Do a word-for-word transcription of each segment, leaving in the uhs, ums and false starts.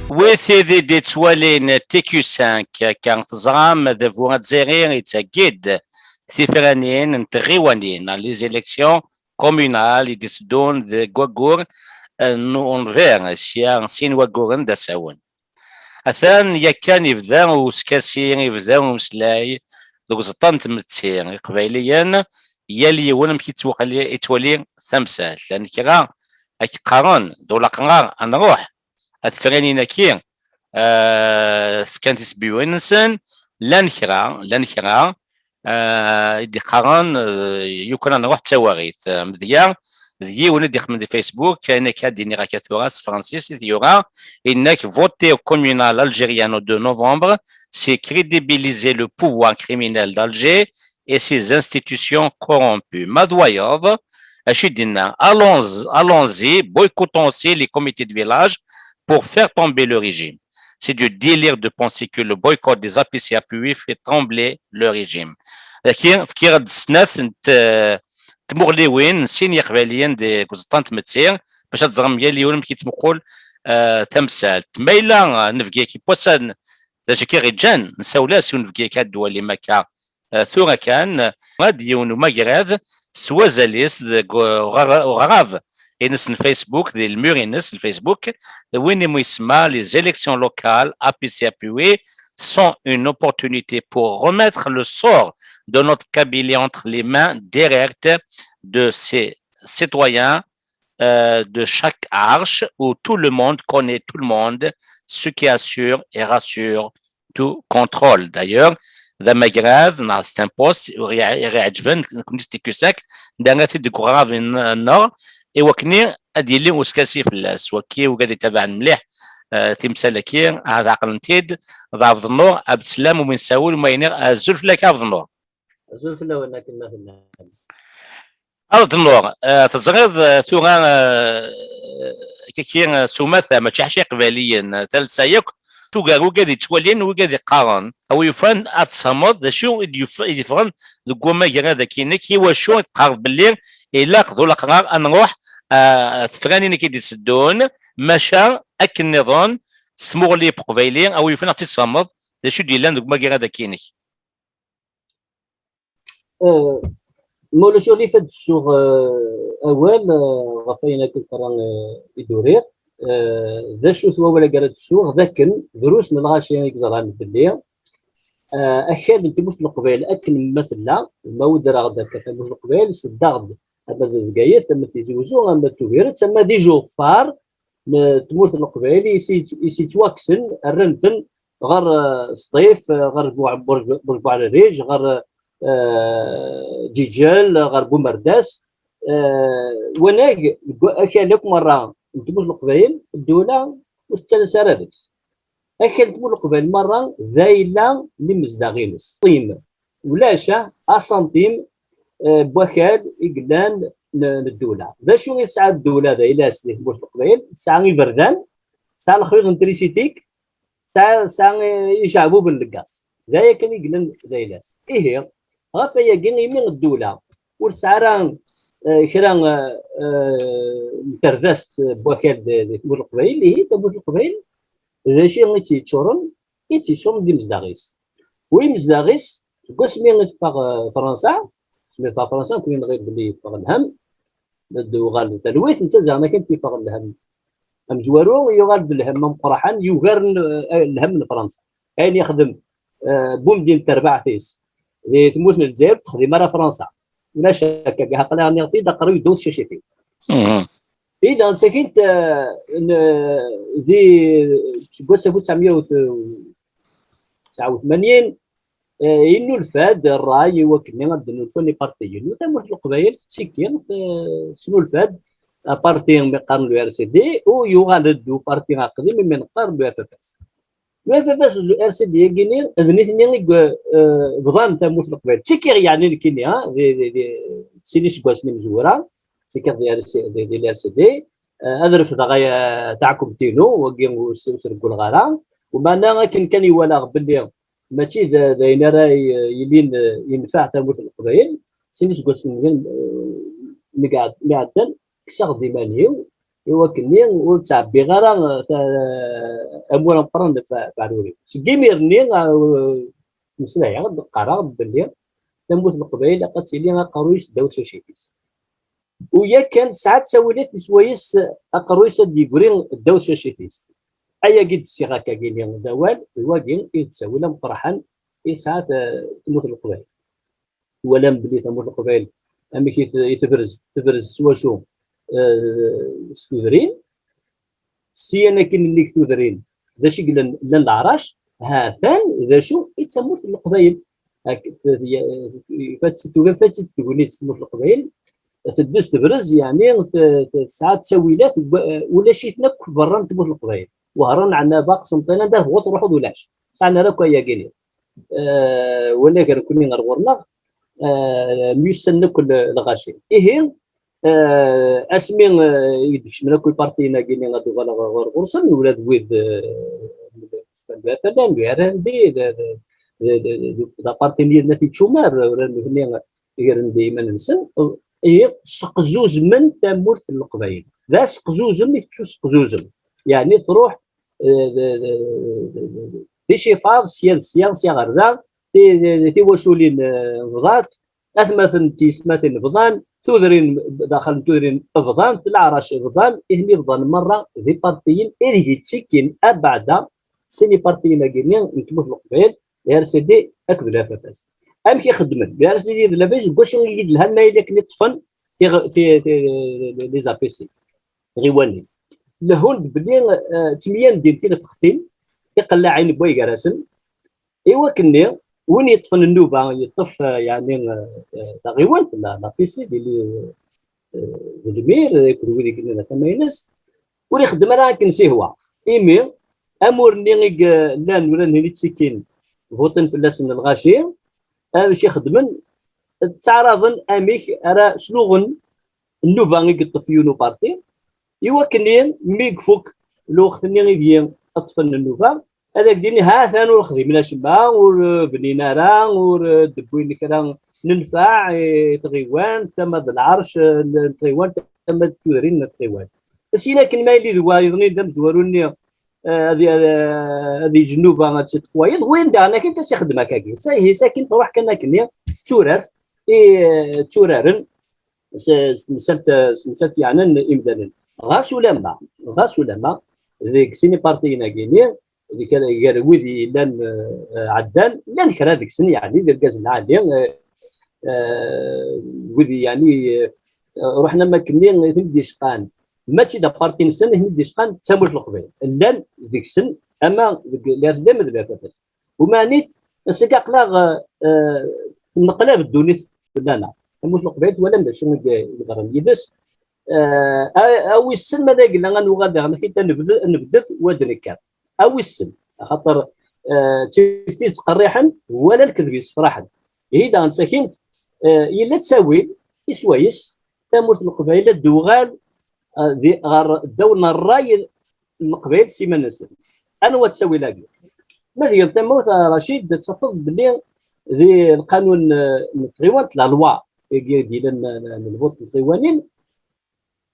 Wi tid i d-ittwalin T Q cinq, akka teẓram, adabu azzayri yettagi-d tifranin n tɣiwanin, les élections communales i d-itteddun deg waggur, eh, n unbir, sya sin wagguren d asawen. Atan yakan ibda uskasi, ibda umeslay deg uẓeṭṭa n tmetti. Iqbayliyen, yal yiwen amek yettwaqli-, yettwali tamsalt. Llan kra ad k-qqaren d ulaqrar ad nruḥ, ad fren inaki, eh, fkan tisebbiwin-nsen. Llan kra, llan kra, eh, i d-iqqaren, eh, yukan ad nruḥ d tawaɣit. Eh, medya d yiwen i d-ixedmen di Facebook, ayen akka d-iniɣ akka tura s tefransist i t-yura, yenna-k: voter au communal algérien au deux novembre, c'est crédibiliser le pouvoir criminel d'Alger et ses institutions corrompues. Ma d wayeḍ, acu i d-yenna: allons, allons-y, boycottons aussi les comités de village pour faire tomber le régime. C'est du délire de penser que le boycott des A P C A P U fait trembler le régime. Daki, fkiɣ-d snat n t-, tmuɣliwin n sin yiqbayliyen deg uẓeṭṭa n tmetti, bac ad teẓrem yal yiwen amek yettmuqul, eh, tamsalt. Ma yella, eh, nebgi-agi n wass-a, d acu i ɣ-iǧǧan, nsawel-as i unebgi-agi ad d-twalim akka, eh, tura kan, eh, ad yiwen umagrad s wazal-is deg uɣra-, uɣrab ines n Facebook, di lmur ines n Facebook, d win imu yesemma: les élections locales A P C A P U sont une opportunité pour remettre le sort de notre Kabylie entre les mains directes de ses citoyens, euh, de chaque arche où tout le monde connaît tout le monde, ce qui assure et rassure tout contrôle. D'ailleurs, d amagrad neɣ c'est un post i ɣ-, i ɣ-iɛeǧben, nekkni s T Q cinq, nerra-t-id deg uɣrab-nneɣ, i wakken ad yili uskasi fell-as. Wagi, wigad itabaɛen mliḥ, eh, timsal-agi, ahat ɛeqlen-t-id, d Ɛebdennur Ɛebdeslam umi nsawel, umi yniɣ azul fell-ak a Ɛebdennur. Azul fell-awen akken ma tellam. Ɛebdennur, eh, teẓriḍ, eh, tura, eh, kiki, eh, s umata, mačči ḥaca iqbayliyen, eh, talsa yakk, tugar wigad yettwalin, wigad yeqqaren. A wi yufan ad tfehmeḍ d acu i d-yuf-, i d-yeffɣen deg wamagrad-agi-inek, i wacu i teqqareḍ belli ilaq d ulaqrar ad nruḥ, eh, tefranin-agi i d-itteddun, maca akken nniḍen s tmuɣli n uqbayli, a wi yufan ad ɣ-tt-id-tfehmeḍ d acu i d-yellan deg wamagrad-agi-inek. Eh, ma ulac aɣilif ad d-ssuɣ, eh, awal, eh, ɣef wayen akken terra, eh, i d-uriɣ. Eh, d acu-t wawal-agi ara d-ssuɣ? D akken drus n lɣaci i yeẓran belli, eh, akal n tmurt n Leqbayel akken ma tella, ma udreɣ-d akka tamurt n Leqbayel, seddaɣ-d ama d Bgayet, ama d Tizi Uzzu, ama d Tubiret, ama d ijuɣfar n tmurt n Leqbayel i s-, i s-yettwakksen, rran-ten ɣer, eh, Sṭif, eh, ɣer Buɛ-, Burj-, Burj Buɛririǧ, ɣer, eh, Ǧiǧel, ɣer Bumerdas. Eh, wanag, deg wa-, akal akk merra n tmurt n Leqbayel, ddula ur tettalas ara deg-s. Akal n tmurt n Leqbayel merra d ayla n yimezdaɣ-ines. Ṭim. Ulac, ah, asantim, eh, n wakal i yellan n, n ddula. D acu i tesɛa ddula d ayla-s di tmurt n Leqbayel? Tesɛa iberdan, tesɛa lexyuḍ n trisiti, tesɛa, tesɛa, eh, ijeɛbuben n lgaz. D aya kan i yellan d ayla-s. Ihi, ɣef wayagi, imi ddula ur tesɛi ara, eh, kra, eh, eh, n terdast n wakal di, di tmurt n Leqbayel, ihi tamurt n Leqbayel d acu i tt-yeččuren? I tt-yeččuren d imezdaɣ-is. U imezdaɣ-is, seg wasmi i teffeɣ, eh, Fransa, asmi teffeɣ Fransa, nekkni nɣil belli yeffeɣ lhemm, ad d-uɣal talwit, netta ziɣen akken t-yeffeɣ lhemm amezwaru, yuɣal-d lhemm ameqqraḥan yugaren, eh, lhemm n Fransa. Ayen yexdem, eh, Bumedyen n terbaɛt-is di tmurt n Lezzayer, ur texdim ara Fransa. Ulac akka, aql-aɣ nniɣ-t-id, aqerru yedda ur tcacit-it. Mhm. I daɣen sakint, eh, n-, di, seg wass alef u tesɛemya u tesɛa u tmanyin, eh, yennulfa-d ṛṛay i wakken ad d-nnulfun ipartiyen. U tamurt n Leqbayel tettekki, eh, tesnulfa-d aparti mi qqaren le R C D, u yuɣal-d uparti aqdim imi neqqar le F F S. Le F F S d le R C D-agi-ni, d nitni i, eh, bḍan tamurt n Leqbayel. Ttekkiɣ yeɛni nekkini, ha, di, di, di sin iseggasen imezwura, ttekkiɣ di R C, di, di le R C D, eh, ad refdeɣ, eh, taɛkemt-inu, wagi ur s-, ur s-reggleɣ ara. Umeɛna akken kan i walaɣ belli mačči d, d ayen ara y-, yilin, eh, yenfeɛ tamurt n Leqbayel, sin iseggasen, eh, mi iɛed-, mi iɛeddan, kkseɣ-d iman-iw, i wakken-nni ur ttɛebbiɣ ara, eh, ta-, amur ameqqran ɣef, ɣef Ɛruri. Seg imir-nni, eh, meslayeɣ-d, qqareɣ-d belli tamurt n Leqbayel ilaq ad tili aqerruy-is ddaw tcacit-is. U yakan tesɛa ttawilat i swayes aqerruy-is ad d-yegri ddaw tcacit-is. Ayagi d-ssiɣ akkagi-nni d awal, d wagi i d ttawil ameqqran i tesɛa t-, tmurt n Leqbayel. Twalam belli tamurt n Leqbayel amek i t-, i tebrez, tebrez s wacu? Eh, s tudrin. Syan akin nnig tudrin, d acu i yellan, llan leɛrac, ha-t-an d acu i d tamurt n Leqbayel. Ak-, t-, ya-, ifat, tuga fat tegnit tmurt n Leqbayel, teddez tebrez, yeɛni t-, t-, tesɛa ttawilat, w-, ulac-iten akk berra n tmurt n Leqbayel. Wehran, Ɛennaba, Qsenṭina, anda tebɣuḍ truḥeḍ ulac. Sɛan ara akk ayagi-nni. Eh, wanagar nekkni ɣer ɣur-neɣ, eh, myussanen akk l-, lɣaci. Ihi, eh, asmi, eh, i d-kecmen akk ipartiyen-agi-nni ad uɣaleɣ ɣer ɣur-sen, ula d wid, eh, n Lwatan, n R N D, d, d, d, d, d aparti-nni n At Čumar, ula d nutni gren-d i yiman-nsen, ihi sqezzuzemen tamurt n Leqbayel. D asqezzuzem i tettusqezzuzem. Yeɛni truḥ, eh, d, d, d, d, d icifaḍ, sya d sya, sya ɣer da, ti-, ti-, tiwaculin, eh, bḍant, atmaten d tyesmatin bḍan, tudrin, daxel n tudrin bḍant, leɛrac bḍan, ihi bḍan merra d ipartiyen ideg yettikkin abeɛda sin ipartiyen-agi-nni n tmurt n Leqbayel, R C D akked L F F S. Amek i xeddmen? L R C D d L F F S, deg wacu i d-lhan ma yella akken i ṭṭfen tiɣ-, ti-, ti-, les A P C, tɣiwanin? Lehhun-d belli, eh, ttemyandin tinefxtin tiqellaɛin n way gar-asen, i wakken-nni win yeṭṭfen nnuba yeṭṭef, eh, yeɛni, eh, eh, taɣiwant, la, la P C, d ili, eh, d lmir, eh, akked wid i yellan ar tama-ines, ur ixeddem ara akken s ihwa. Imi amur-nni i yellan ula d nitni ttikkin, vuṭin fell-asen lɣaci, amek i xeddmen? Ttɛaraḍen amek ara sluɣen nnuba i yeṭṭef yiwen uparti, i wakken-nni mi ifuk lweqt-nni ideg ṭṭfen nnuba, ad ak-d-inin, ha-t-an ur xdimen acemma, ur, eh, bnin ara, ur, eh, d-wwin kra n nnfeɛ i tɣiwant, ama d lɛerc, eh, n tɣiwant, ama d tudrin n tɣiwant. Syin akken ma yili d wayeḍ-nni d amezwaru-nni, eh, ad, ad, ad yeǧǧ nnuba ad tt-iṭṭef wayeḍ, win daɣen akken ad s-ixdem akkagi. Sa-, ihi sakin truḥ kan akkenni d turart i, eh, tturaren s, s temsalt, s temsalt yeɛnan imdanen. Ɣas ulamma, ɣas ulamma deg sin ipartiyen-agi-nni, deg, gar wid yellan, eh, ɛeddan, llan kra deg-sen, yeɛni, d irgazen lɛali, eh, eh, wid, yeɛni, eh, ruḥen am wakken-nni i ten-id-yecqan. Mačči d aparti-nsen i ten-id-yecqan, d tamurt n Leqbayel. Llan deg-sen, ama deg L R S D, ama d L F F S. Umeɛnit, ass-agi aql-aɣ, eh, temqelab ddunit fell-aneɣ. Tamurt n Leqbayel, twalam d acu i yeḍran yid-s. Eh, a, a wissen ma d ay yella ad nuɣal daɣen, ad nebded, nebded wa d-nekker. A wissen, axaṭer, eh, d tifti yettqerriḥen, wala lekdeb yessefraḥen. Ihi daɣen ttakint, eh, yella ttawil i swayes tamurt n Leqbayel ad d-tuɣal, eh, di, ɣer ddaw n ṛṛay n Leqbayel s iman-nsen. Anwa ttawil-agi? Ma tgiḍ tamawt, a Racid, ad tafeḍ belli di lqanun, eh, n tɣiwant, la loi, i d-yellan n, n, n lbuṭ n tɣiwanin,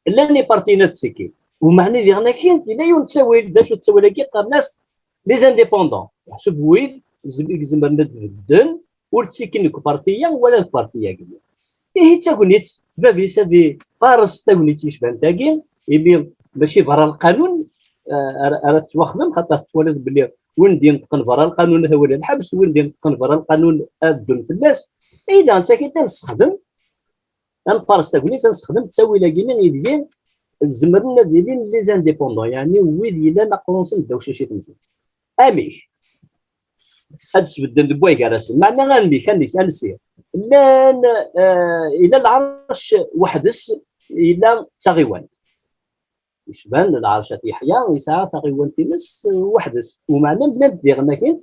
llan ipartiyen ad ttekkin. Umeɛni diɣen akin, yella yiwen ttawil, d acu ttawil-agi? Qqaren-as les indépendants. Meḥsub wid zem-, i izemren ad bedden, ur ttekkin deg uparti-a wala deg uparti-agi. Ihi d tagnit, bab-is ad ifares tagnit yecban tagi, imi mačči berra lqanun, eh, ara, ara tettwaxdem, xaṭer tettwaliḍ belli win d-yenṭqen berra lqanun ad awal lḥebs, win d-yenṭqen berra lqanun ad ddun fell-as. Ihi daɣen d takit ad nessexdem, ad nfares tagnit, ad nessexdem ttawil-agi-nni ideg zemren ad ilin les indépendants, yeɛni wid yellan aqerru-nsen ddaw tcacit-nsen. Amek? Ad d-sbedden deg way gar-asen. Meɛna amek, amek, ansi? Llan, eh, yella lɛerc weḥd-s, yella d taɣiwant. Yecban lɛerc At Yeḥya, yesɛa taɣiwant-ines, eh, weḥd-s. Umeɛna llant diɣen akin,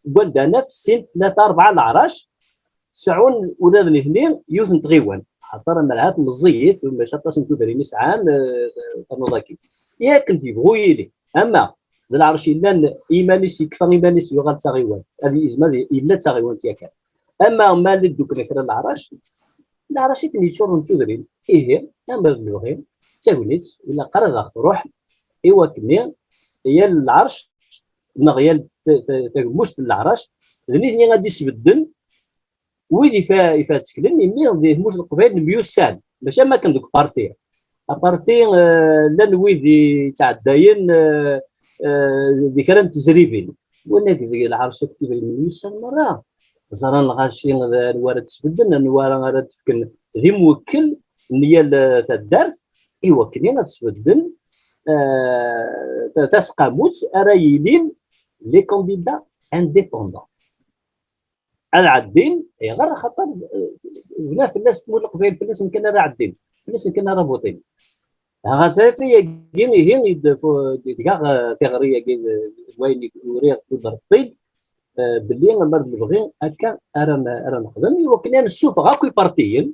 deg wanda naf sin, tlata, rebɛa leɛrac, seɛɛun ula d nitni yiwet n tɣiwant. Axaṭer amerhat meẓẓiyit, ulac aṭas n tudrin i sɛan, eh, ternuḍ akin. Yak n yebɣu yili. Ama d lɛerc yellan iman-is, yekfa iman-is, yuɣal d taɣiwant. Ad yezmer, yella d taɣiwant yakan. Ama ma la dduklen kra n leɛrac, leɛrac i ten-yeččuren d tudrin. Ihi, ama d lebɣi, tagnit, ur ilaq ara ad aɣ-truḥ i wakken yal lɛerc neɣ yal ta-, ta-, tagemmuct n leɛrac, d nitni ad d-isbedden wid ifa-, ifa tteklen, imi di tmurt n Leqbayel nemyussan, mačči am akken deg uparti. Aparti, eh, llan wid yettɛeddayen, eh, eh, di kra n tezribin. Wanag deg lɛerc akked nemyussan merra. Ẓran lɣaci d anwa ara d-sbedden, anwa ara d-fken d imwekkel n yal, eh, taddart, i wakken ad sbedden, eh, ta-, tasqamut ara yilin les candidats indépendants. Ad ɛeddin, ayɣer? Axaṭer, eh, bna fell-as tmurt n Leqbayel, fell-asen kan ara ɛeddin, fell-asen kan ara buṭin. Ɣer tafat-agi, ihi, i d-, fu-, d-, deg-, eh, tiɣri-agi d, d wayen i uriɣ, d-, d-, eh, belli amar d lebɣi akka ara n-, ara nexdem, i wakken ad nessufeɣ akk ipartiyen,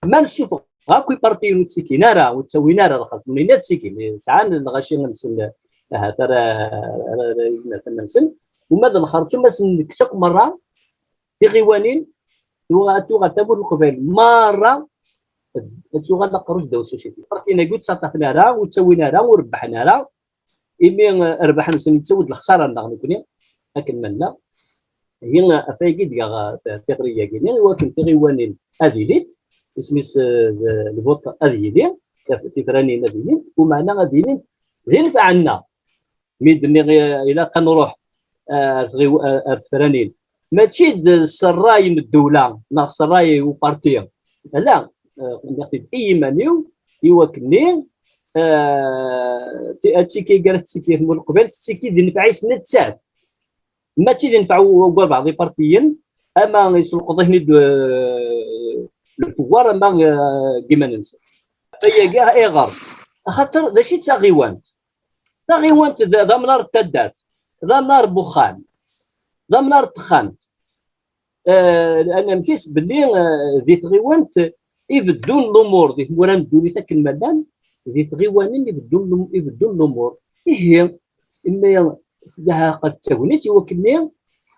ma nessufeɣ akk ipartiyen ur ttikin ara, ur ttawin ara lxerṭum-nni ad ttikin, sɛan lɣaci-nsen, ahat ara, ara, ara yilin ar tama-nsen, uma d lxerṭum ad sen-nekkes akk merra tiɣiwanin, tuɣa-, ad tuɣal tawwurt n Leqbayel merra, ad tuɣal aqerru-s ddaw s uciti. Ipartiyen-agi ur ttaṭṭafen ara, ur ttawin ara, ur rebbḥen ara, imi, eh, rrbeḥ-nsen yettawi-d lexsara-nneɣ nekkni, akken ma nella. Ihi, eh, ɣef wayagi d-gaɣ, eh, tiɣri-agi-nni, i wakken tiɣiwanin ad ilint, isem-is, eh, d, lbuṭ ad yili, tif-, tifranin ad ilint, umeɛna ad ilint d inefɛen-nneɣ. Mi d-nniɣ, eh, ilaq ad nruḥ, eh, ar tɣiw-, eh, ar tefranin, mačči d s ṛṛay n ddewla neɣ s ṛṛay n uparti. Ala, eh, nniɣ-t-id i yiman-iw, i wakken-nni, eh, ti-, atiki gar tettiki tmurt n Leqbayel, tettiki di nnfeɛ-is nettat. Mačči di nnfeɛ n walbeɛḍ ipartiyen, ama iselqeḍ-iten-id, eh, le pouvoir, ama, eh, deg yiman-nsen. Ayagi, ayɣer? Axaṭer d acu i d taɣiwant? Taɣiwant d, d amnar n taddart, d amnar n wexxam, d amnar n texxamt. Eh, anamek-is belli, eh, di tɣiwant i beddun lumuṛ, di tmura n ddunit akken ma llan, di tɣiwanin i beddun lum-, i beddun lumuṛ. Ihi, imi tella d tagnit i wakken-nni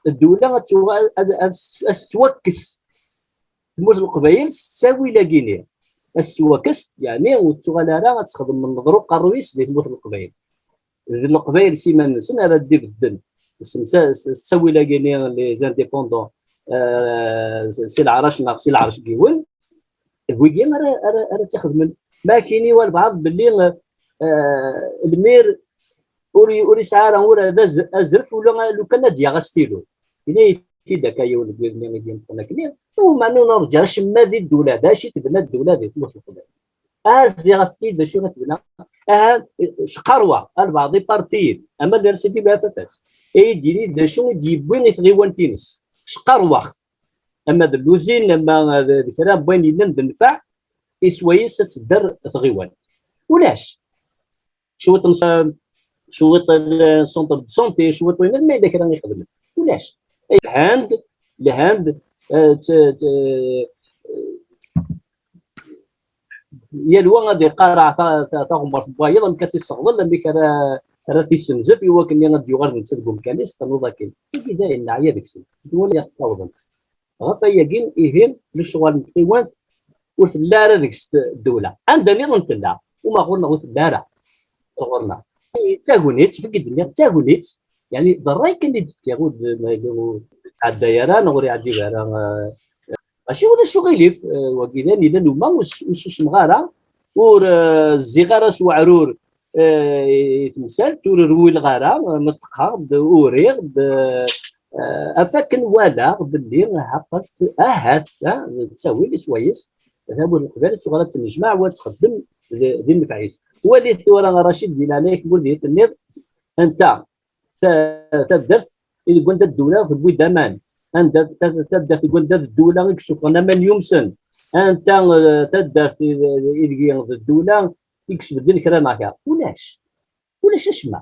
ddewla ad tuɣal, ad, ad, ad s-, ad s-tettwakkes tmurt n Leqbayel s ttawil-agi-nni. Ad s-tettwakkes, yeɛni ur tettuɣal ara ad texdem nnḍer uqerruy-is di tmurt n Leqbayel. D Leqbayel s iman-nsen ara d-ibedden s, s, s ttawil-agi-nni, les indépendants, eh, s, si leɛrac neɣ si leɛrac n yiwen, d wigi ara, ara, ara tt-ixedmen. Ma kini walbeɛḍ belli, eh, lmir ur, ur yesɛi ara ula d az-, azref ula lukan ad d-yaɣ astilu. Yenna-yi-t-id akka yiwen deg wid-nni i d-yenṭqen akkenni, u meɛna ur nerǧa acemma di ddula, d acu i tebna ddula di tmurt n Leqbayel? A ziɣ efk-iyi-d d acu i tebna. Aha, cqarwa, albeɛḍ ipartiyen, ama d R C D B F F S, i d-yini d acu i d-yewwi i tɣiwant-ines. Cqarwaɣ-t. Ama d lluzin, ama d, d kra n wayen yellan d nnfeɛ, i swayes ad tedder tɣiwant. Ulac. Cwiṭ n s-, cwiṭ n centre de santé, cwiṭ winna, ma yella kra i xedmen. Ulac. Lhan-d, lhan-d, eh, t-, t-, yal wa ad iqaraɛ ta-, ta-, taɣemmart n wayeḍ, amek ad t-isseɣḍel, amek ara, ara t-issenzef, i wakken ad d-yuɣal d netta deg umkan-is, ternuḍ akken. Tagi d ayen neɛya deg-sen. Nwala ɣef tawḍen. Ɣef wayagi, ihi, lecɣal n tɣiwant ur tella ara deg-s ddewla. Anda nniḍen tella, uma ɣur-neɣ ur tella ara ɣur-neɣ. D tagnit, fek-id-nniɣ, d tagnit, yeɛni d ṛṛay kan i d-fkiɣ, ur d-, ur d-tɛedday ara, neɣ ur iɛǧib ara, eh, mačči ulac uɣilif, eh, wagi d ayen yellan uma ur s-, ur susmeɣ ara, ur, eh, zziɣ ara s weɛrur, eh, i temsalt, ur rwileɣ ara, neṭqeɣ-d, uriɣ-d, eh, af akken walaɣ belli ahat, ahat, eh, d ttawil i swayes, tawil n Leqbayel ad tuɣal ad tennejmaɛ u ad txeddem d, di nnfeɛ-is. Walit tura a Racid, di leɛnaya-k, ma ur d iyi-tenniḍ anta ta-, taddart i deg wanda ddula tewwi-d aman, anta ta-, taddart deg wanda d ddula i yessufɣen aman yumsen, anta, eh, taddart i, i deg d ddula i yesbedden kra neɣ kra. Ulac. Ulac acemma.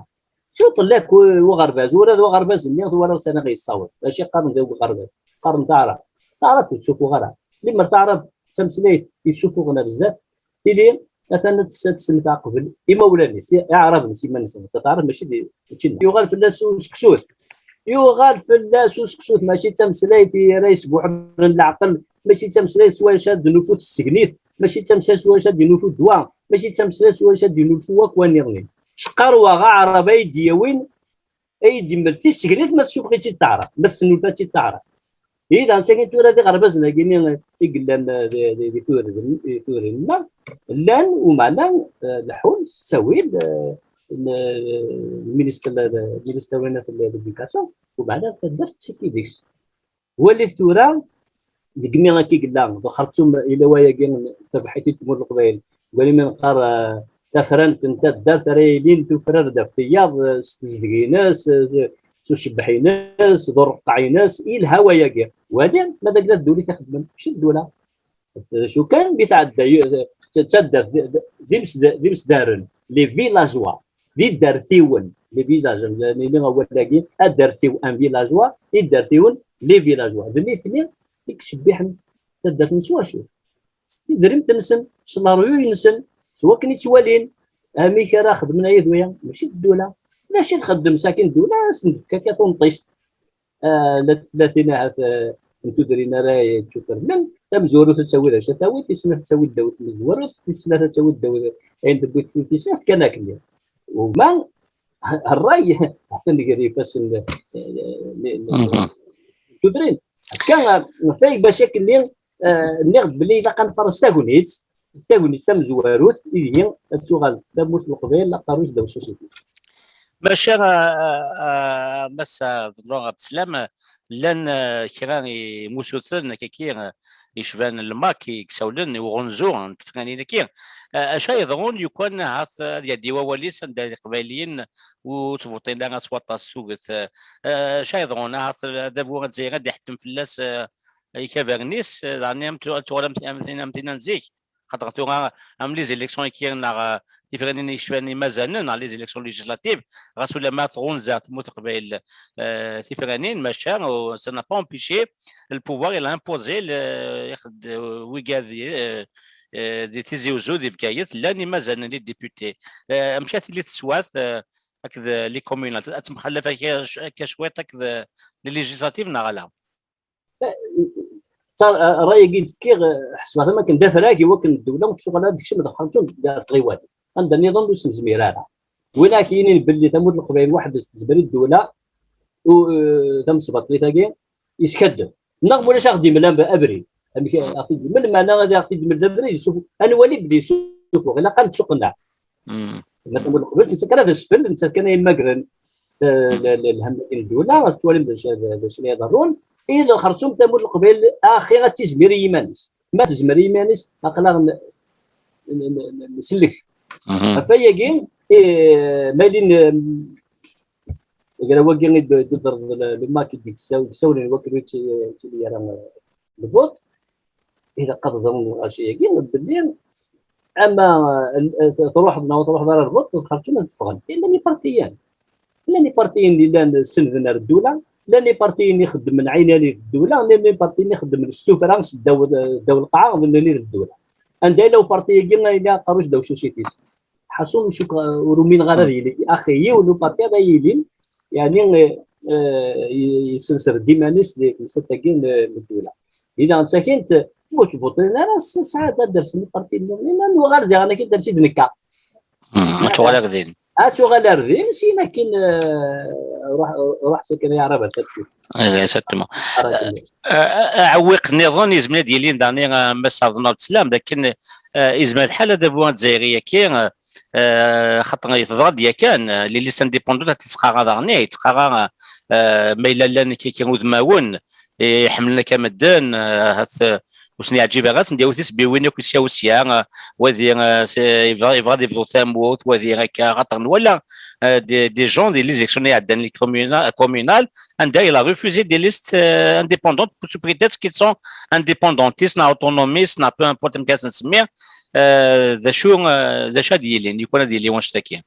Cwiṭ llak u-, uɣerbaz, ula d uɣerbaz-nni twalaḍ sani ɣ-yessaweḍ. D acu i qqaren di uɣerbaz? Qqaren taɛrabt. Taɛrabt ur tettsufuɣ ara. Limer taɛrabt d tameslayt yessufuɣen ar zdat, tili atan ad tes-, ad tessenfeɛ qbel imawlan-is, i, iɛraben s iman-nsen. Taɛrabt mačči d, mačči nneɣ. Yuɣal fell-as useksut. Yuɣal fell-as useksut, mačči d tameslayt i ara yesbuḥren leɛqel, mačči d tameslayt s wacu ad d-nufu tessegnit. mačči d tamsalt s wacu ad d-inufu ddwa, mačči d tamsalt s wacu ad d-inufu wakk wa nniḍen. Ceqqar waɣ aɛrab ay d-yawin, ay d-yemmed tisegrit ma tessufeɣ-itt-id teɛrab, ma tesnulfa-tt-id teɛrab. Ihi daɣen sakin tura d iɣerbazen-agi-nni i yellan, eh, di, di, di tudrin-nneɣ, llan umeɛna, eh, leḥḥun s ttawil, eh, n, eh, minister, minister win n l'éducation, umeɛna taddart ttekki deg-s. Walit tura, deg mi akka i yella, d Xertum, yella wayagi n terbeḥ-it-id tmurt n Leqbayel, wali mi neqqar, eh, tafrant n taddart ara yilin tufrar-d ɣef tiyaḍ, eh, s tezdeg-ines, eh, s ucebbeḥ-ines, d ureqqeɛ-ines, yelha wayagi. Wali, ma d agla ddunit ixeddmen, mačči d ddula. D acu kan, mi tɛedda, y-, d, d taddart, d, d, d imesd-, d imesdaren, les villageois, d idartiwen, les villages, nini awal-agi, adartiw, un villageois, idartiwen, les villageois. D nitni i icebbiḥen taddart-nni s wacu? S tidrimt-nsen, s leryuy-nsen, s wakken i ttwalin, amek ara xedmen aya d waya, mačči d ddula. D acu i txeddem sakin ddula? Ad sen-d-tefk akka tunṭist. Ah, la, la tin ahat, ah, n tudrin ara yettufremlen, tamezwarut ad tawi d acu ad tawi, tis snat ad tawi ddaw tmezwarut, tis snat ad tawi ddaw ayen tewwi tis snat, kan akken. Uma, ṛṛay, atan gar ifassen n, n, n, n tudrin. Akka, ah, fay bac akken, ah, nniɣ-d belli ilaq ad nfaṛes tagnit, tagnit tamezwarut, ihi ad tuɣal tamurt n Leqbayel aqerru-s ddaw cacit-is. Maca, ah, ah, ah, Mass Fadlu Abdeslam, llan, ah, kra n imusuten, akkaki, ah, yecban lmak i yessawlen i uɣunzu n tefranin-agi. Ah, acu ay yeḍrun, yukan ahat ad yaddi wawal-is anda Iqbayliyen ur ttvuṭin ara s waṭas tuget? Ah, acu ay yeḍrun, ahat adabu azzayri ad iḥettem fell-as, ah, ikabarren-is, ah, daɣen am tu-, ad tuɣal am, am, am tin n zik. Xaṭer tura, am les élections-agi neɣ, euh, tifranin i yecfan imazanen, neɣ les élections législatives, ɣas ulamma tɣunza tmurt n Leqbayel, euh, tifranin, maca, euh, ça n'a pas empêché le pouvoir, il a imposé le, ixed-, euh, wigad, euh, euh, di Tizi Uzzu, di Bgayet, llan imazanen, les députés. Euh, amek ad tili teswat, euh, akked, euh, les communales? Ad temxallaf akka, akka cwiṭ akked, euh, les législatives, neɣ ala? Ṛṛay-agi i d-fkiɣ, eh, ḥesbeɣ-t am akken d afrag i wakken ddewla ur tuɣal ara d-tekcem d xertum gar tɣiwal. Anda nniḍen ur s-nezmir ara. Win ara k-yinin belli tamurt n Leqbayel weḥd-s tezmer i ddewla, u, eh, tamesbaṭlit-agi, yeskaddeb. Neɣ ma ulac, aɣ-d-imel ab-, abrid. Amek, aɣ-t-id-imel, meɛna ad aɣ-t-id-imel d abrid, yessufu-, ad nwali belli yessufuɣ, ilaq ad nettuqenneɛ. Ma tamurt n Leqbayel, tis akken ad asfel, nettat kan ay yemmagren, eh, le-, le-, lhem n ddula, ad twalim d acu, d acu i iḍerrun. Ih, d lxerṣum tamurt n Leqbayel, axi ad tizmir i yiman-is. Ma tezmer i yiman-is, aql-aɣ n-, n-, n-, n-, nsellek. Ɣef wayagi, eh, ma yelin, eh, agraw-agi i d-, d-, d-, le, le mak i d-yettaw-, yessawlen i wakken ur yettili ara, eh, lbuṭ, ilaq ad ẓren lɣaci-agi belli ama, eh, truḥeḍ neɣ ur truḥeḍ ara lbuṭ, lxerṣum ad ffɣen. Llan ipartiyen. Llan ipartiyen i llan sennden ar ddula, llan ipartiyen i xeddmen ɛinani d ddula, llan ipartiyen i xeddmen s tuffra s ddaw, ddaw lqaɛa, d nani d ddula. Anda yella uparti-agi, yella aqerru-s ddaw cacit-is. Ḥaṣun, cukkeɣ, ur umineɣ ara ad yili. Axi, yiwen uparti ara yilin, yeɛni, eh, eh, y-, yesserser-d iman-is di temsalt-agi n, n ddula. Dinna, d takint, ur ttbuṭilen ara s-, sɛad ad dersen ipartiyen nniḍen, ad nuɣal diɣen akken dersi-d nekka. Hmm, ad tuɣal ar din. Ad tuɣal ar din, sin akken, eh, ruḥ, ruḥ sakin ay aɛrab ar tafsut. Eh, exactement. Ara Eh, eh, aɛewwiq nniḍen yezmer ad yili daɣen, eh, Mass Ɛebdennur Abdeslam, d akken, eh, yezmer lḥal adabu azzayri-agi, eh, eh, xaṭer teḍra-d yakan, eh, les listes indépendantes ad tettqara daɣen, eh, yettqara, eh, ma yella llan kiki udmawen, eh, iḥemmlen akka medden, eh, ahat, eh, ur sen-yeɛǧib ara, ad sen-d-yawi tisebbiwin akk sya u sya, eh, wadi, eh, s-, yebɣa, yebɣa ad yebḍu tamurt, wadi akka, xaṭer nwala, eh, des, des gens, di les élections iɛeddan, les communa-, communales, anda il a refusé des listes, euh, indépendantes, sous prétexte qu'ils sont indépendantistes, neɣ autonomistes, neɣ peu importe amek ara sen-nsemmi, euh, d acu, euh, d acu ad yilin, yukan ad yili wanect-agi.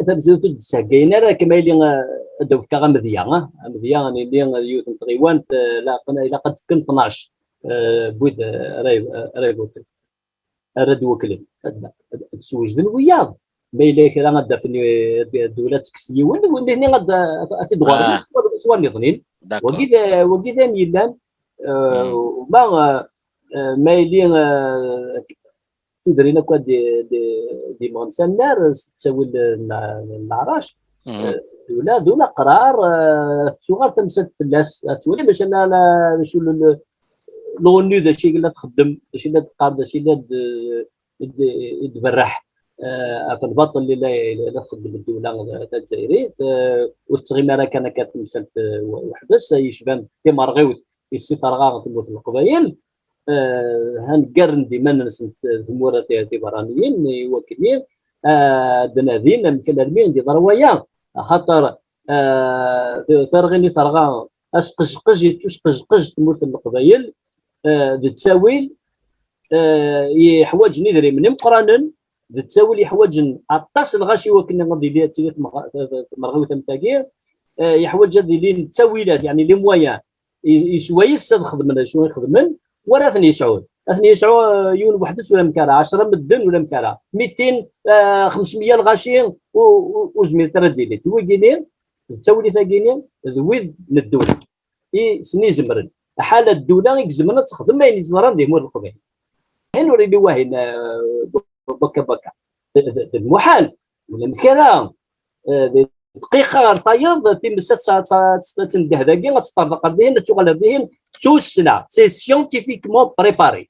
Tamezwarut ur d-ttheggayen ara, kama yili, euh, ad d-awfeɣ amedya, ah, amedya, ad nili, euh, yiwet n tɣiwant, euh, ilaq, ilaq ad d-fken tnac, euh, n wid, euh, ara y-, ara yvuṭin. Ara d-wekklen. Ad, ad, ad swejden wiyaḍ. Ma yella kra ad d-afen, eh, ddula ad tekkes yiwen, win-nni ad, ad, ad t-id-ɣurren s wa-, s wanniḍnin. D'accord. Wagi d, wagi d ayen yellan, eh, ma, eh, eh, ma yili, eh, tudrin akk ad d-imɣen s annar s ttawil n leɛrac. Ula d ula aqrar tettuɣal tamsalt fell-as, ad twali maca la la acu lɣennu d acu i la txeddem, d acu i la d-teqqar, d acu i la d-tberreḥ ɣef lbaṭel i la txeddem ddula tazzayrit. Ur tettɣimi ara kan akka temsalt weḥd-s, yecban timerɣiwt i s-terɣa tmurt n Leqbayel. Hangaren-d iman-nsen tmura tiberraniyin i wakken ad d-nadin amek alarmi d-yeḍra waya, axaṭer tarɣin i terɣa asqejqej, yettusqejqej tmurt n Leqbayel d ttawil yeḥwaǧen idrimen imeqqranen, d ttawil yeḥwaǧen aṭas n lɣaci i wakken ad yili ad tili tmerɣiwt am tagi. Yeḥwaǧ ad ilin ttawilat, yeɛni les moyens, yeswa yes ad xedmen acu i xedmen, wara ad ten-yesɛu. Ad ten-yesɛu yiwen weḥd-s ur amek ara, ɛecra medden ur amek ara, mitin, xemsemya lɣaci ur zmiret ara ad d-ilint. Wigini d ttawlit-agini d wid n ddula i sen-izemren. Ḥala ddula i izemren ad texdem ayen yeẓran di tmurt n Leqbayel. Ayen ur ili wahin bakka bakka d lmuḥal, ulamek ara. Dqiqa ɣer tayeḍ, times ad tendeh dagi, ad teṭṭerḍeq ɣer dihin, ad tuɣal ɣer dihin, d tussna. C'est scientifiquement préparé.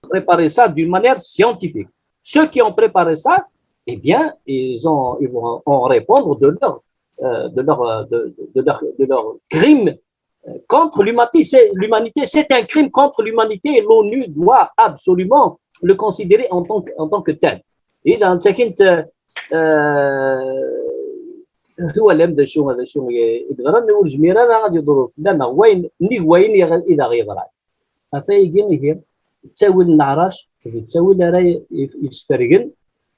Préparer ça d'une manière scientifique. Ceux qui ont préparé ça, eh bien, ils ont, ils vont en répondre de leur, euh, de leur, euh, de, de leur, de leur crime contre l'humanité. C'est, l'humanité, c'est un crime contre l'humanité et l'ONU doit absolument le considérer en tant que, en tant que tel. Et dans ce twalam d acu d acu i d-yeḍran, ur zmir ara ad yeḍru fell-aneɣ wayen nnig wayen i d aɣ-yeḍran. Ɣef ayagi ihi, ttawil n leɛrac d ttawil ara yesfergen,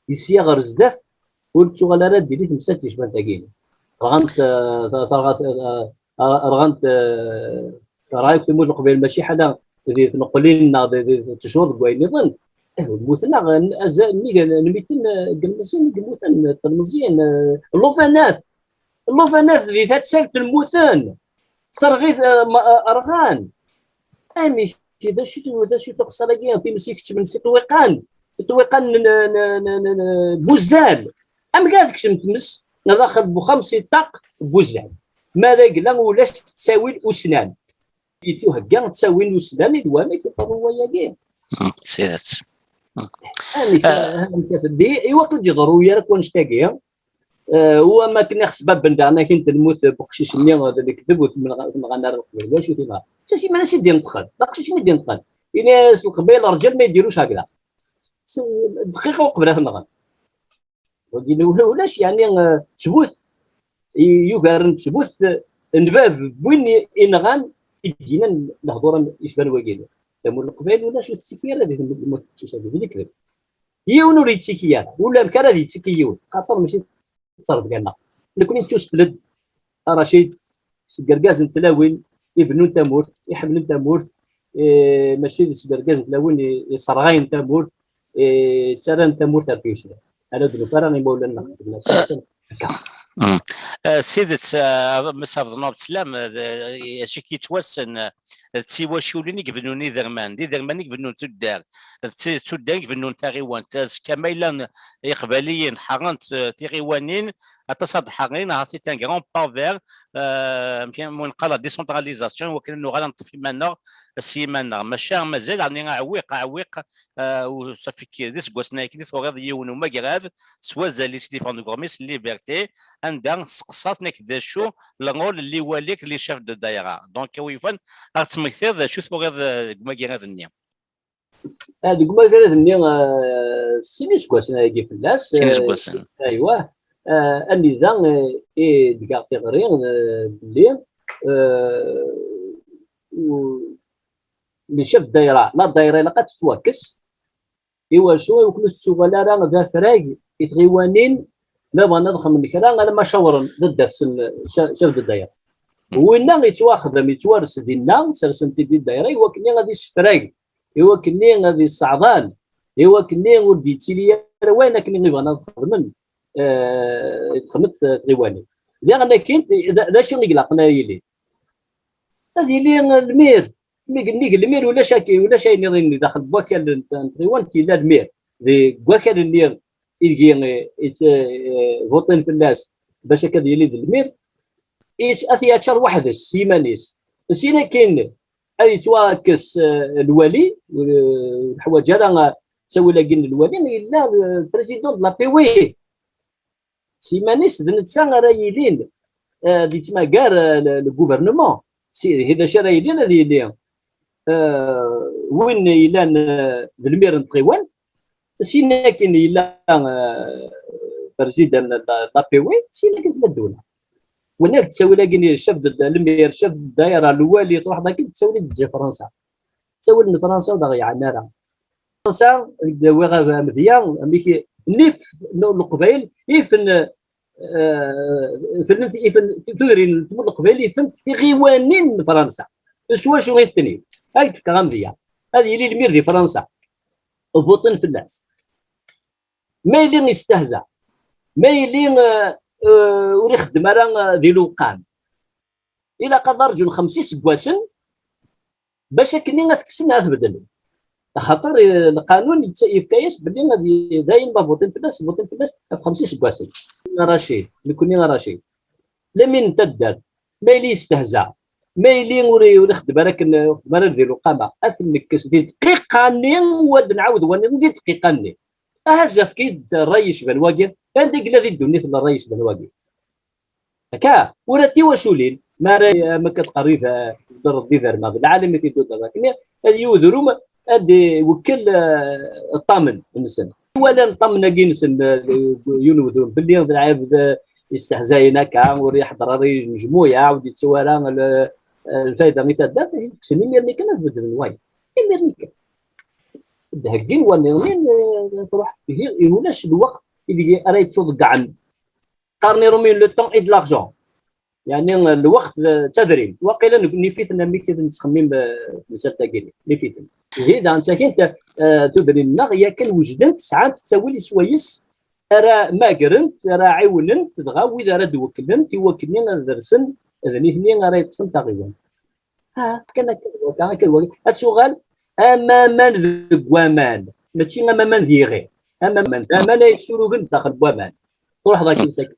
yesya ɣer zdat, ur tettuɣal ara d-tili temsalt yecban tagi. Rɣant, rɣant, rɣant, rɣa akk tmurt n Leqbayel, mačči ḥala di tneqqlin neɣ di tecur deg wayen nniḍen. Mmuten-aɣ azal nnig n miten n yilmeẓyen i yemmuten, telmeẓyin, llufanat, llufanat di tatsalt mmuten, terɣit, rɣan. Amek, d acu, d acu tuqṣal-agi, times ikeččmen si ṭṭwiqan, ṭṭwiqan n, n, n, n, n, n buzzal. Amek ara tekcem tmes daxel n uxxam si ṭṭaq n buzzal? Ma d agla ulac ttawil usnan. Yettuhegga ttawil usnan i d wamek yeḍru wayagi. S tidet. Amek, amek ara teddi, i wakken ur d-yeḍru ara akk wannect-agi, u am akken ixesbaben daɣen akin telmut n uqcic-nni d lekdeb ur t-nɣan ara leqbayel, wacu t-inɣan? D tasiman-as i d-ineṭqen, d aqcic-nni i d-ineṭqen. Ini-as leqbayel rǧal ma yeddiruc hakda. Dqiqa uqbel ad t-nɣen. Wagi ulac, yeɛni, ttbut yugaren ttbut n bab n win inɣan i d-yennan lehdur yecban wagi. Tamurt n Leqbayel ulac ur tettiki ara di tmurt n uqcic-agi, d lekdeb. Yiwen ur yettiki ara, ulamek ara ad yettiki yiwen, xaṭer mačči d ttrebga-nneɣ. Nekni nettusfel-d, a Racid, seg yergazen n tlawin ibennun tamurt, iḥemmlen tamurt, eh, mačči seg yergazen n tlawin i, iṣerɣayen tamurt, eh, ttarran tamurt ar tuyesla. Ara d-nufi ara imawlan-nneɣ. Akka. Mm. Eh, s tidet, eh, Mass Abdenour Beslam, eh, d, eh, acu i k-yettwassen, eh, d tiwaculin i ibennun iderman, d iderman i ibennun tuddar, d ti-, d tuddar i ibennun taɣiwant. Azekka ma yella Iqbayliyen ḥeṛṛen, eh, tiɣiwanin, aṭas ad ḥeṛṛin, ah, c'est un grand pas vers, eh, amek i neqqar, la décentralisation, i wakken ad nuɣal ad neṭṭef iman-nneɣ s yiman-nneɣ. Maca mazal, ɛni, aɛewwiq, aɛewwiq, eh, u ça fait que d iseggasen-agi i turiḍ yiwen umagrad s wazal-is, Livan Ugurmis, Liberté, anda testeqsaḍ-ten d acu le rôle n liwali akked les chefs de daïra. Donc, a wi yufan, ad ɣ-d-temmektiḍ d acu turiḍ, eh, deg umagrad-nni. Ah, deg umagrad-nni, ah, sin iseggasen ayagi fell-as. Sin iseggasen. Ah, aywa. Ah, anida, eh, i d-ggaɣ tiɣri, eh, belli, eh, u-, le chef de daïra, la daïra ilaq ad tettwakkes. Iwacu? Iwakken ur tettuɣal ara d afrag i tɣiwanin, ma bɣan ad xedmen kra, alamma cawren d ddat-sen, ca-, chef de daïra. Winna yettwaxdem, yettwares dinna, sersen-t-id di daïra, iwakken ad issefrag, iwakken ad isseɛḍal, iwakken ur d-yettili ara wayen akken i bɣan ad xedmen, eh, texdem tɣiwanin. Diɣen akin, d, d acu i ilaqen ad yili? Ad yili lmir. Mi yennig lmir ulac aki, ulac ayen iḍin daxel n wakal n, n tɣiwant yella lmir. deg wakal-nni ideg, eh, it-, eh, votin fell-as bac akka ad yili d lmir, it-, ad t-yaččar weḥd-s s yiman-is. Sin akin ad yettwakkes, eh, lwali, eh, ur neḥwaǧ ara, eh, ttawil-agi n lwali, yella, eh, président de la P W. S yiman-is d netta ara yilin, eh, d yettmagar, eh, le, le gouvernement. Si, d acu ara yilin ad yili, eh, win yellan, eh, d lmir n tɣiwan, sin akin yella, eh, président de la, de la P W, sin akin tella ddula. Winna d ttawil-agi n chef de, de lmir, chef de daïra, lwali, truḥ dagi, d ttawil i d-teǧǧa Fransa. Ttawil n Fransa ur d aɣ-yeɛni ara. Fransa, d-awiɣ amedya, amek i, nif n Leqbayel, ifen, eh, fren, ifen tudrin n tmurt n Leqbayel, ifen tiɣiwanin n Fransa. S wacu i ten-, ad d-fkeɣ amedya. Ad yili lmir di Fransa. Buṭin fell-as. Ma yili yestehza, ma yili, eh, eh, ur ixeddem ara, eh, di lewqam, ilaq ad rǧun xemsa iseggasen bac akken ad t-kksen, ad t-beddlen. Axaṭer, eh, lqanun yefka-yas belli ad y-, dayen ma buṭin fell-as, buṭin fell-as ɣef xemsa iseggasen. Racid, nekkni a Racid, lamin n taddart, ma yili yestehza, ma yili ur, ur ixeddem ara akken, ur ixeddem ara di lewqama, ad t-nekkes di dqiqa-nni, u ad nɛawed wa nniḍen di dqiqa-nni. Aha zafki-d ṛṛay yecban wagi, anda yella di ddunit n ṛṛay yecban wagi? Akka, ur ad tiwaculin, ma ara, ma akka tqerrib, eh, d Ṛebbi berma, d lɛalam i t-id-udder. Akken ad yiwedrum, ad iwekkel, eh, ṭṭamen-nsen. Walan ṭṭamen-agi-nsen, eh, yiwen wedrum, belli d lɛibd, eh, yestehzayen akka, ur iḥeddar ara i lmejmuɛa, ur d-yettawi ara l-, eh, lfayda i taddart, kksen imir-nni kan ad beddlen wayeḍ. Imir-nni kan. Ad d-heggin wa nniḍen, eh, truḥ. Ihi, ulac lweqt ideg ara yettuḍeggɛen. Qqaren Iṛumyen, le temps est de l'argent. Yeɛni lweqt d, d tadrimt. Waqila nif-iten amek i nettxemmim, eh, temsalt-agi-nni. Nif-iten. Ihi daɣen ttagint, eh, tudrin-nneɣ, yakan wejdent, sɛant ttawil swayes ara magrent, ara ɛiwnent, dɣa wid ara d-wekklent i wakken ad rsen, d nitni ara yeṭṭfen taɣiwant. Ah, kan akka d wakka, akka d wakka. Ad tuɣal am aman deg waman, mačči am aman d yiɣi. Am aman, d aman ay yetturugen daxel n waman. Truḥeḍ akin sakin.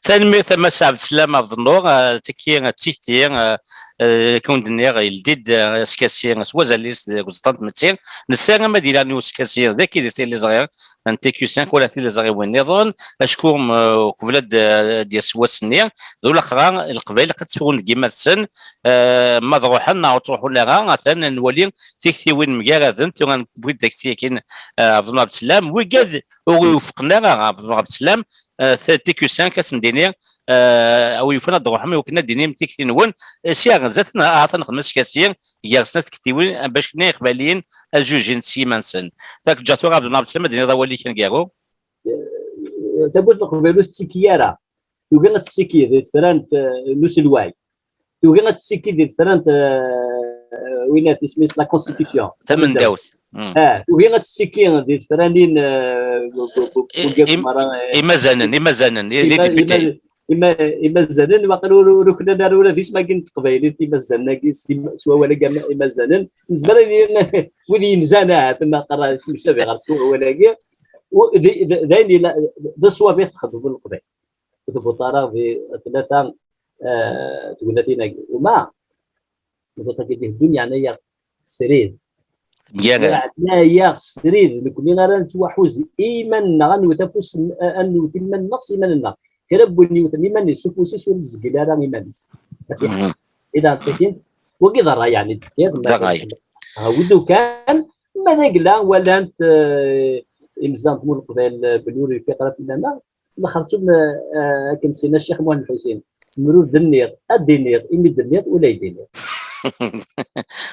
Tanemmirt a Mass Ɛebd Slam Abdennour, eh, tagi d tikti, eh, eh, akken d-nniɣ, yeldi-d, eh, askasi s wazal-is deg uẓeṭṭa n tmetti. Nessaram ad yili uskasi dagi di tiliẓri n T Q cinq wala tiliẓriwin nniḍen, acku, eh, uqbel ad, ad d-yas wass-nni, d ulaqra, Leqbayel ilaq ad tteffɣen deg yiman-nsen, eh, ma ad ruḥen neɣ ur ttruḥun ara, atan ad nwali tiktiwin mgaradent, tura newwi-d takti-akin, eh, Abdennour Abdeslam, wigad ur iwefqen ara Abdennour Abdeslam, eh, t-, T Q cinq ad sen-d-ini, eh, a wi yufan ad d-ruḥem i wakken ad d-tinim tikti-nwen, eh, si ar zdat, ahat ad nexdem askasi gar snat tektiwin, eh, bac kan Iqbayliyen ad jujin s yiman-nsen. Ad k-ǧǧeɣ tura Abdennour Abdeslam ad d-tiniḍ awal-ik aneggaru. Eh, tawwurt n Leqbayel ur tettekki ara. Tugi ad tettekki di tefrant, eh, n uselway. Tugi ad tettekki di tefrant, eh, winat isem-is la constitution. Tamendawt. Mm. Ah, tugi ad tettekki di tefranin, eh, bu-, bu-, bu-, i-, bugakum im-, ara, eh, imazanen, imazanen, i-, les ima-, députés. Ima-, ima-, imazanen, waqil ur, ur uklan ara ula d isem-agi n teqbaylit, imazanen-agi, s im-, s wawal-agi ama-, imazanen. Nezmer ad nini wid yemzan ahat, ma qqar-, yettemcabi ɣer s wawal-agi. U-, d, d, d ayen yella, d ṣṣwab i txedmeḍ Leqbayel. Ur tewwiḍ ara di tlata, eh, tegnatin-agi. Uma, tewwiḍ-agi di ddunit, yeɛna-yaɣ srid. Temgarad. Yeɛna-yaɣ srid. Nekni ara nettwaḥuz i iman-nneɣ, ad newwet afus n-, ad newwet iman-nneɣ s iman-nneɣ. Kra n win yewten iman-is s ufus-is ur yezgil ara iman-is. Mhm. Idan, sakin, wagi d ṛṛay, yeɛni, d ṛṛay. Ah, wid ukan, ma d agla, walant, eh, imezdaɣ n tmurt n Leqbayel, eh, belli ur yeffiq ara fell-aneɣ, Lxertum, eh, akken s-yenna Ccix Muḥend Lḥusin, mrur d-nniɣ, ad d-iniɣ, imi d-nniɣ, ula d-iniɣ.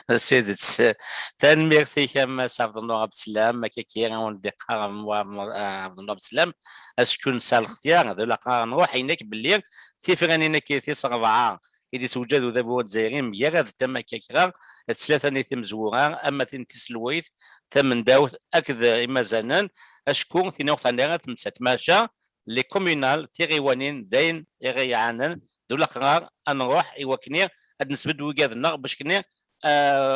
D tidet. Tanemmirt-ik a Mass Ɛebdennuṛ Abdeslam, akka-agi i wen-d-iqqar Ɛebdennuṛ Abdeslam, acku nesɛa lxetyar, d ulaqrar ad nruḥ, ayen akk belli tifranin-agi tis ṛebɛa i d-ittweǧǧad udabu azzayri, mgaradent am akka kra n tlata n timezwura, ama tin n tiselwayt, tamendawt akked imazanen, acku tin ur ɣ-teɛni ara tmettat, maca les communales, tiɣiwanin, d ayen i ɣ-iɛanen, d ulaqrar ad nruḥ i wakken ad nesbedd wigad-nneɣ, bac kan, eh,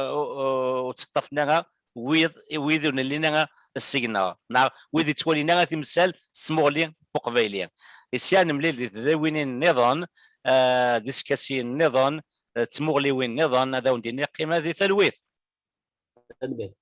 ur, ur, ur ttaṭṭafen ara wid, wid ur nelli ara seg-neɣ, neɣ wid yettwalin ara timsal s tmuɣli n uqbayli. Isya nemlil di tdawinin nniḍen, eh, d iskasiyen nniḍen, eh, d tmuɣliwin nniḍen, ad awen-d-iniɣ qqimet di talwit. Tanemmirt.